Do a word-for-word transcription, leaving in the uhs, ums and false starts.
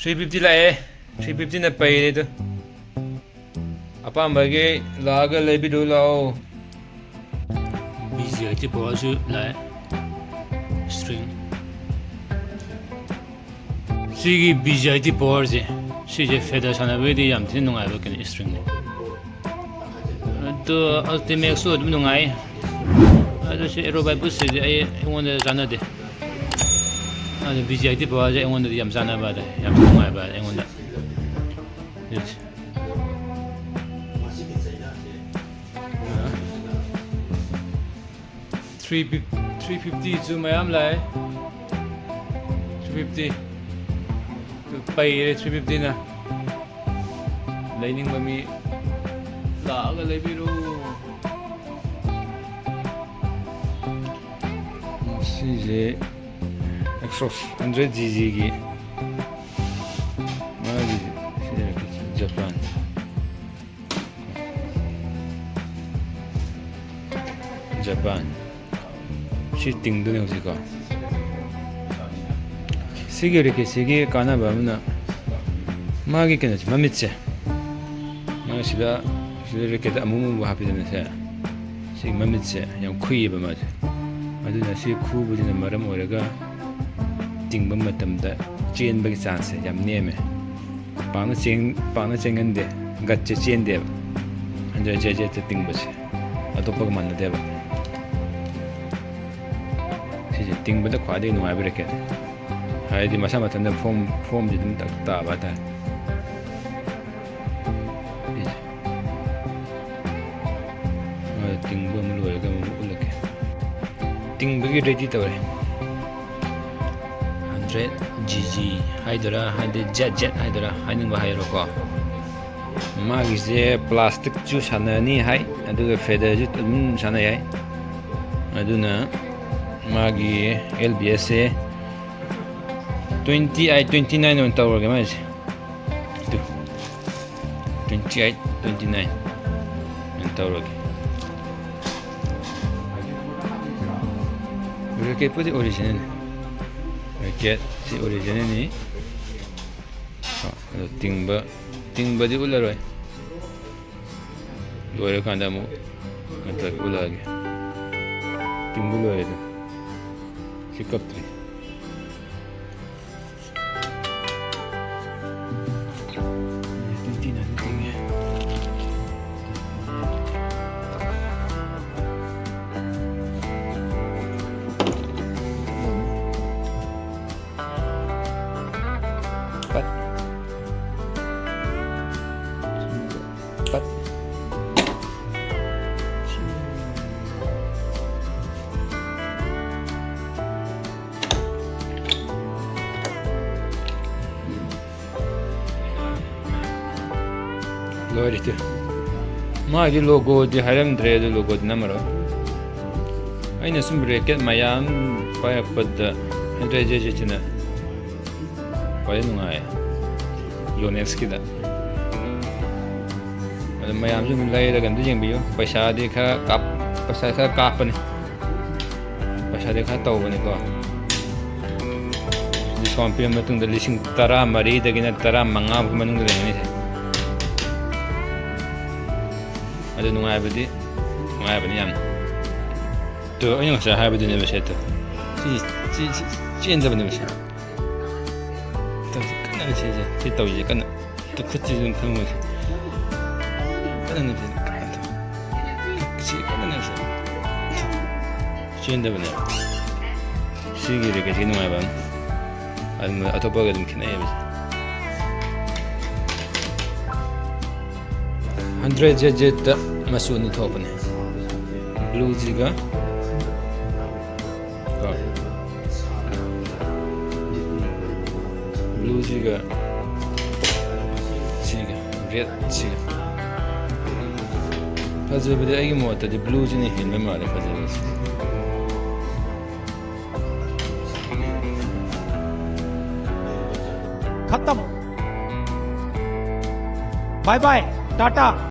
Three fifty ꯂꯥꯛꯑꯦ꯫ Three ꯐꯤꯐꯇꯤꯅ ꯄꯩꯔꯦ ꯑꯗꯨ꯫ ꯑꯄꯥꯝꯕꯒꯤ ꯂꯥꯛꯑꯒ ꯂꯩꯕꯤꯔꯨ ꯂꯥꯛꯑꯣ꯫ ꯕꯤ ꯖꯤ ꯑꯥꯏ ꯇꯤ ꯄꯋꯥꯔꯁꯨ ꯂꯥꯛꯑꯦ꯫ ꯏꯁꯇ꯭ꯔꯤꯡ꯫ ꯁꯤꯒꯤ ꯕꯤ ꯖꯤ ꯑꯥꯏ ꯇꯤ ꯄꯋꯥꯔꯁꯦ, ꯁꯤꯁꯦ ꯐꯦꯗꯔ ꯁꯥꯟꯅꯕꯒꯤꯗꯤ ꯌꯥꯝ ꯊꯤꯅ ꯅꯨꯡꯉꯥꯏꯕ ꯀꯩꯅꯣ, ꯏꯁꯇ꯭ꯔꯤꯡꯅꯤ꯫ ꯑꯗꯣ ꯑꯜꯇꯤꯃꯦꯛꯁꯁꯨ ꯑꯗꯨꯝ ꯅꯨꯡꯉꯥꯏ꯫ ꯑꯗꯨ ꯁꯤ ꯑꯦꯔꯣ ꯕꯥꯏ ꯕꯨꯁꯁꯤꯗꯤ ꯑꯩ, ꯑꯩꯉꯣꯟꯗ ꯆꯥꯟꯅꯗꯦ꯫ ꯑꯗꯨ ꯕꯤ ꯖꯤ ꯑꯥꯏ ꯇꯤ ꯄꯋꯥꯔꯁꯦ ꯑꯩꯉꯣꯟꯗꯗꯤ ꯌꯥꯝ ꯆꯥꯟꯅꯕ ꯍꯥꯏꯇꯥꯔꯦ, ꯌꯥꯝ ꯅꯨꯡꯉꯥꯏꯕ ꯑꯩꯉꯣꯟꯗ꯫ ꯊ꯭ꯔꯤ ꯐꯤꯐ-, ꯊ꯭ꯔꯤ ꯐꯤꯐꯇꯤꯁꯨ ꯃꯌꯥꯝ ꯂꯥꯛꯑꯦ꯫ ꯊ꯭ꯔꯤ ꯐꯤꯐꯇꯤ ꯄꯩꯔꯦ, ꯊ꯭ꯔꯤ ꯐꯤꯐꯇꯤꯅ꯫ ꯂꯩꯅꯤꯡꯕ ꯃꯤ ꯂꯥꯛꯑꯒ ꯂꯩꯕꯤꯔꯣ꯫ ꯁꯤꯁꯦ ꯑꯦꯛꯁꯣꯁ ꯍꯟꯗ꯭ꯔꯦꯠ ꯖꯤ ꯖꯤꯒꯤ ꯃꯥꯒꯤ ꯖꯄꯥꯟ꯫ ꯖꯄꯥꯟ꯫ ꯁꯤ ꯇꯤꯡꯗꯣꯏꯅꯦ ꯍꯧꯖꯤꯛꯀꯣ꯫ ꯁꯤꯒꯤ ꯔꯦꯀꯦꯠꯁꯤꯒꯤ ꯀꯥꯟꯅꯕ ꯑꯃꯅ, ꯃꯥꯒꯤ ꯀꯩꯅꯣꯁꯦ, ꯃꯃꯤꯠꯁꯦ, ꯃꯥ ꯁꯤꯗ, ꯁꯤꯗ ꯔꯦꯀꯦꯠ ꯑꯃꯨꯛ ꯑꯃꯨꯛ ꯍꯥꯞꯄꯤꯗꯅ ꯁꯦ, ꯁꯤ ꯃꯃꯤꯠꯁꯦ ꯌꯥꯝ ꯈꯨꯏꯌꯦꯕ ꯃꯥꯁꯦ꯫ ꯑꯗꯨꯅ ꯁꯤ ꯈꯨꯕꯁꯤꯅ ꯃꯔꯝ ꯑꯣꯏꯔꯒ ꯇꯤꯡꯕ ꯃꯇꯝꯗ ꯆꯦꯟꯕꯒꯤ ꯆꯥꯟꯁꯁꯦ ꯌꯥꯝ ꯅꯦꯝꯃꯦ꯫ ꯄꯥꯛꯅ ꯆꯦꯟ-, ꯄꯥꯛꯅ ꯆꯦꯟꯒꯟꯗꯦ, ꯒꯠꯁꯦ ꯆꯦꯟꯗꯦꯕ꯫ ꯍꯟꯗ꯭ꯔꯦꯠ ꯖꯦꯠ ꯖꯦꯠꯇ ꯇꯤꯡꯕꯁꯦ ꯑꯇꯣꯞꯄꯒ ꯃꯥꯟꯅꯗꯦꯕ꯫ ꯁꯤꯁꯦ ꯇꯤꯡꯕꯗ ꯈ꯭ꯋꯥꯏꯗꯒꯤ ꯅꯨꯡꯉꯥꯏꯕ ꯔꯦꯀꯦꯠꯅꯤ꯫ ꯍꯥꯏꯗꯤ ꯃꯁꯥ ꯃꯊꯟꯇ ꯐꯣꯝ, ꯐꯣꯝꯁꯦ ꯑꯗꯨꯝ ꯇꯛ ꯇꯥꯕ ꯍꯥꯏꯇꯥꯔꯦ꯫ ꯁꯤꯁꯦ꯫ ꯑ, ꯇꯤꯡꯕ ꯑꯃ ꯂꯣꯏꯔꯒ ꯑꯃꯨꯛ ꯎꯠꯂꯛꯀꯦ꯫ ꯇꯤꯡꯕꯒꯤ ꯔꯦꯗꯤ ꯇꯧꯔꯦ꯫ ꯍꯟꯗ꯭ꯔꯦꯠ ꯖꯤ ꯖꯤ ꯍꯥꯏꯗꯣꯏꯔꯥ, ꯍꯥꯏꯗꯤ ꯖꯦꯠ ꯖꯦꯠ ꯍꯥꯏꯗꯣꯏꯔꯥ, ꯍꯥꯏꯅꯤꯡꯕ ꯍꯥꯏꯔꯣꯀꯣ꯫ ꯃꯥꯒꯤꯁꯦ ꯄ꯭ꯂꯥꯁꯇꯤꯛꯁꯨ ꯁꯥꯟꯅꯅꯤ ꯍꯥꯏ, ꯑꯗꯨꯒ ꯐꯦꯗꯔꯁꯨ ꯑꯗꯨꯝ ꯁꯥꯟꯅ ꯌꯥꯏ꯫ ꯑꯗꯨꯅ ꯃꯥꯒꯤ ꯑꯦꯜ ꯕꯤ ꯑꯦꯁꯁꯦ twenty eight, twenty nine ꯑꯣꯏꯅ ꯇꯧꯔꯒꯦ ꯃꯥꯏꯁꯦ꯫ Two, twenty eight, twenty nine ꯑꯣꯏꯅ ꯇꯧꯔꯒꯦ꯫ ꯔꯦꯀꯦꯠꯄꯨꯗꯤ ꯑꯣꯔꯤꯖꯤꯅꯦꯜꯅꯤ꯫ ꯔꯦꯀꯦꯠꯁꯤ ꯑꯣꯔꯤꯖꯤꯅꯦꯜꯅꯤ꯫ ꯑꯗꯣ ꯇꯤꯡꯕ, ꯇꯤꯡꯕꯗꯤ ꯎꯠꯂꯔꯣꯏ꯫ ꯂꯣꯏꯔꯀꯥꯟꯗ ꯑꯃꯨꯛ ꯀꯩꯅꯣ ꯇꯧꯔꯒ ꯎꯠꯂꯛꯑꯒꯦ꯫ ꯇꯤꯡꯕ ꯂꯣꯏꯔꯦ ꯑꯗꯣ꯫ ꯁꯤ ꯀꯞꯇ꯭ꯔꯤ꯫ Twenty nine ꯇꯤꯡꯉꯦ꯫ ꯄꯠ꯫ ꯄꯠ꯫ ꯂꯣꯏꯔꯦ ꯇꯨ꯫ ꯃꯥꯒꯤ logoꯗꯤ ꯍꯥꯏꯔꯝꯗ꯭ꯔꯦ, ꯑꯗꯨ logoꯗꯤ ꯅꯝꯃꯔꯣꯏ꯫ ꯑꯩꯅ ꯁꯨꯝ racket ꯃꯌꯥꯝ ꯄꯥꯏꯔꯛꯄꯗ Android ꯖꯦ ꯖꯦꯠꯁꯤꯅ ꯈ꯭ꯋꯥꯏꯗꯩ ꯅꯨꯡꯉꯥꯏ Yonex ꯀꯤꯗ꯫ ꯑꯗꯨ ꯃꯌꯥꯝꯁꯨ ꯑꯗꯨꯝ ꯂꯩꯔꯒ ꯑꯝꯇ ꯌꯦꯡꯕꯤꯌꯨ꯫ ꯄꯩꯁꯥꯗꯤ ꯈꯔ ꯀꯥꯞ-, ꯄꯩꯁꯥ ꯈꯔ ꯀꯥꯞꯄꯅꯤ꯫ ꯄꯩꯁꯥꯗꯤ ꯈꯔ ꯇꯧꯕꯅꯤꯀꯣ꯫ Discount ꯄꯤꯔ ꯃꯇꯨꯡꯗ ꯂꯤꯁꯤꯡ ꯇꯔꯥ ꯃꯔꯤꯗꯒꯤꯅ ꯇꯔꯥ ꯃꯉꯥ ꯐꯥꯎꯒꯤ ꯃꯅꯨꯡꯗ ꯂꯩꯒꯅꯤ ꯁꯦ꯫ ꯑꯗꯨ ꯅꯨꯡꯉꯥꯏꯕꯗꯤ ꯅꯨꯡꯉꯥꯏꯕꯅꯤ ꯌꯥꯝ꯫ ꯇꯨ, ꯑꯩꯅ ꯉꯁꯥꯏ ꯍꯥꯏꯕꯗꯨꯅꯦꯕ ꯁꯦ, ꯇꯨ꯫ ꯁꯤ, ꯁꯤ, ꯁꯤ ꯆꯦꯟꯗꯕꯅꯦꯕ ꯁꯦ꯫ ꯇꯨ, ꯁꯤ ꯀꯟꯅ ꯁꯤꯁꯦ, ꯁꯤ ꯇꯧꯔꯤꯁꯦ ꯀꯟꯅ꯫ ꯇꯨ, ꯈꯨꯠꯁꯤ ꯑꯗꯨꯝ ꯈꯪꯉꯣꯏ ꯁꯦ꯫ ꯀꯟꯅ ꯅꯞꯄꯦ, ꯀꯟꯅ ꯇꯧ꯫ ꯁꯤ ꯀꯟꯅ ꯅꯞꯁꯦ꯫ ꯆꯦꯟꯗꯕꯅꯦꯕ꯫ ꯁꯤꯒꯤ racketꯁꯤ ꯅꯨꯡꯉꯥꯏꯕ ꯑꯃ꯫ ꯑꯗꯨꯝ ꯑꯇꯣꯞꯄꯒ ꯑꯗꯨꯝ ꯈꯦꯠꯅꯩꯌꯦꯕ ꯁꯦ꯫ Android ꯖꯦꯠ ꯖꯦꯠꯇ ꯃꯆꯨ ꯑꯅꯤ ꯊꯣꯛꯄꯅꯦ, blueꯁꯤꯒ ꯀꯣ, blueꯁꯤꯒ ꯁꯤꯒ, redꯁꯤꯒ꯫ ꯐꯖꯕꯗꯤ ꯑꯩꯒꯤ ꯃꯣꯠꯇꯗꯤ blueꯁꯤꯅ ꯍꯦꯟꯕ ꯃꯥꯜꯂꯦ ꯐꯖꯕꯁꯦ꯫ खत्म। Bye bye, Tata.